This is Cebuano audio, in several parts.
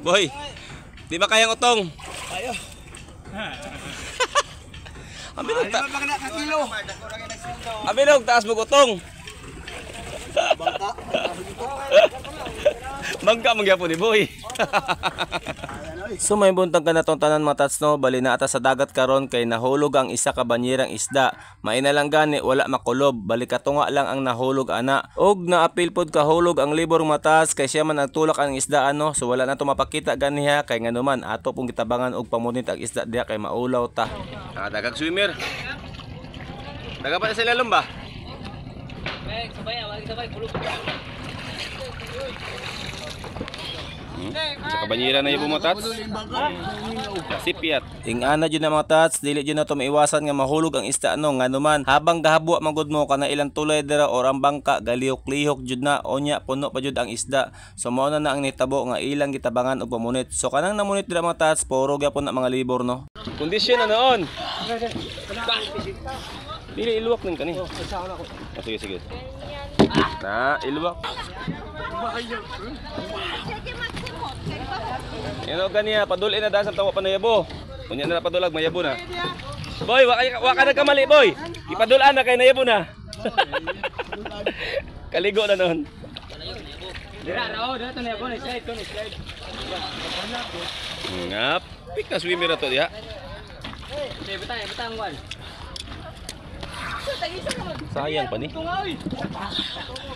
Boy, di ba kayang utong? Ayo. Ang binog ta. Lima pa ka kilo. Ang binog taas mo utong. Bangka. Bangka man gyapon ni Boy. So may buntag ka na tong tanan, mga tats, no, bali na ata sa dagat karon kay nahulog ang isa ka banyerang isda. Maina lang gani, wala makulob, bali katunga lang ang nahulog ana. Og naapil pod kahulog ang libor, matas, kay siya man nagtulak ang isda ano, so wala na to mapakita ganiha kay nganuman ato pong gitabangan og pamunit ang isda diha kay maulaw ta. Ah, dagag swimmer. Daga pa sa ilalom ba? Sa kabanyera na yung bumatats. Sipiat. Ingana jud na, mga tats, dili jud na to maiwasan nga mahulog ang isda no, nganuman habang gahabwa magud mo kana ilang tulay dira or ang bangka galihok-lihok jud na, onya puno pa jud ang isda. So mao na na ang nitabo nga ilang gitabangan og pamunit. So kanang namunit dira, mga tats, puro gyapon na mga libor no. Kondisyon na noon. Dili iluwak ning kani. Oh, sige sige. Na iluwak. Yan o ganiya, padulin na dahil sa tawa pa nayabo. Kunya na padulag, mayabo na. Boy, wa ka nagkamali, boy. Ipadulaan na kay nayabo na. Kaligo na noon. Nga, pik na swimmer na to diha. Sayang pa ni.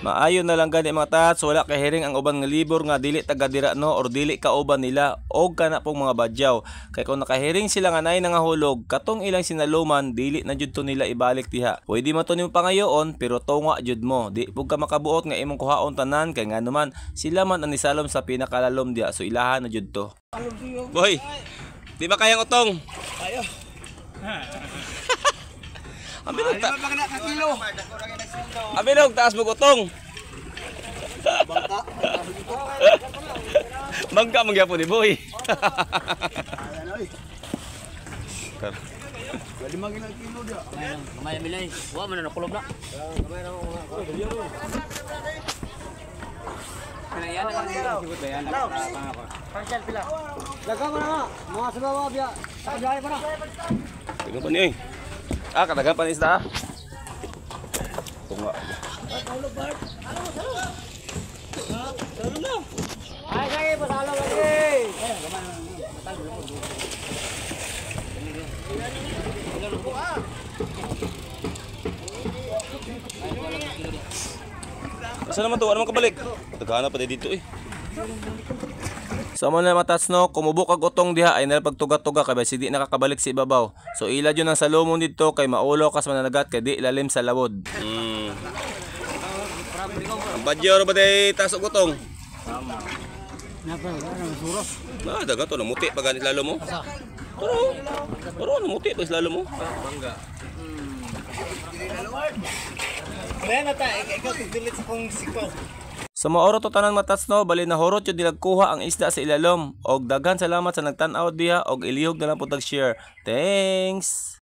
Maayo na lang gani, mga tats, wala kay hiring ang uban nga libor nga dili taga dira no or dili kauban nila og kana pong mga badyaw. Kay kung nakahiring sila nga naay nangahulog, katong ilang sinaluman dili na jud to nila ibalik diha. Pwede man to nimo pangayoon pero tunga jud mo. Di pug ka makabuot nga imong kuhaon tanan kay nganuman sila man ang nisalom sa pinakalalom diha, so ilahan na jud to. Boy, di ba kayang utong? Ayo. Ang binog ta. Lima pa ka kilo. Ang binog taas mo utong. Bangka. Bangka man gyapon ni Boy. Ayan oy. Lima kilo kilo dia. Kamay milay. Wa man na nakulob na. Tingnan pa niyo eh. Ah, katagan pa ni isda ah. Tunga. Asa naman to? Ano man kabalik? Tagana pa dito eh. So mo na matas no, kumubo kag utong diha ay nalapagtuga-tuga kay basi di nakakabalik sa ibabaw. So ila jud ang salumon didto kay maulo kas mananagat kay di lalim sa lawod. Ang badyo ra ba day taas og utong? Ah, daga to namuti pa ganit lalo mo. Pero pero namuti pa lalo mo. Kaya na ta, ikaw delete sa kong siko. Sa maoro to tanan, matats no, bali na horot yun nagkuha ang isda sa ilalom. Og daghan salamat sa nagtan-aw diha og ilihog na lang po tag share. Thanks.